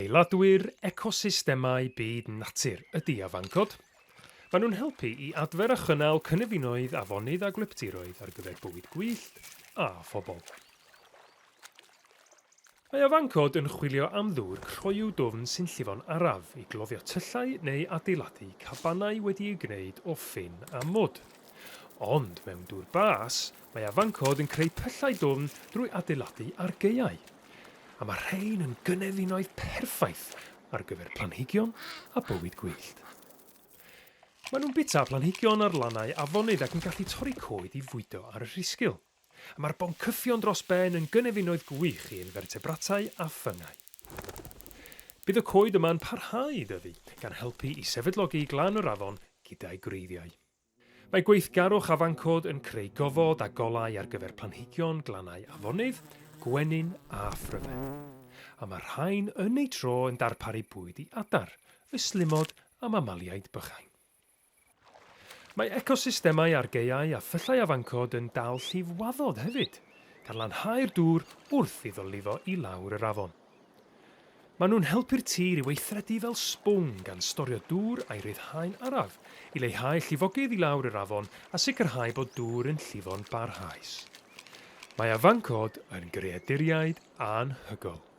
Adeiladwyr ecosystemau byd natur ydy afancod. Maen nhw'n helpu i adfer a chynnal cynefinoedd afonydd a gwlyptiroedd ar gyfer bywyd gwyllt a phobl. Mae afancod yn chwilio am ddŵr croyw dwfn sy'n llifo'n araf i gloddio tyllau neu adeiladu cabanau wedi eu gwneud o ffyn a mwd. Ond mewn dŵr bas, mae afancod yn creu pyllau dwfn drwy adeiladu argaeau. A mae rhein yn gynefinoedd perffaith ar gyfer planhigion a bywyd gwyllt. Maen nhw'n bita planhigion ar lannau afonydd ac yn gallu torri coed i fwydo ar y rhisgl. A mae'r boncyffion dros ben yn gynefinoedd gwych i infertebratau a ffyngau. Bydd y coed yma'n parhau i dyfu, gan helpu i sefydlogi glan yr afon gyda'i gwreiddiau. Mae gweithgarwch afancod yn creu gofod a golau ar gyfer planhigion, glannau afonydd, gwenyn a phryfed. A mae'r rhain yn eu tro yn darparu bwyd i adar, ystlumod a mamaliaid bychain. Mae ecosystemau argaeau a phyllau afancod yn dal llifwaddod hefyd, gan lanhau'r dŵr wrth iddo lifo i lawr yr afon. Maen nhw'n helpu'r tir i weithredu fel sbwng gan storio dŵr a'i ryddhau'n araf, i leihau llifogydd i lawr yr afon a sicrhau bod dŵr yn llifo'n barhaus. Mae afancod yn greaduriaid anhygoel.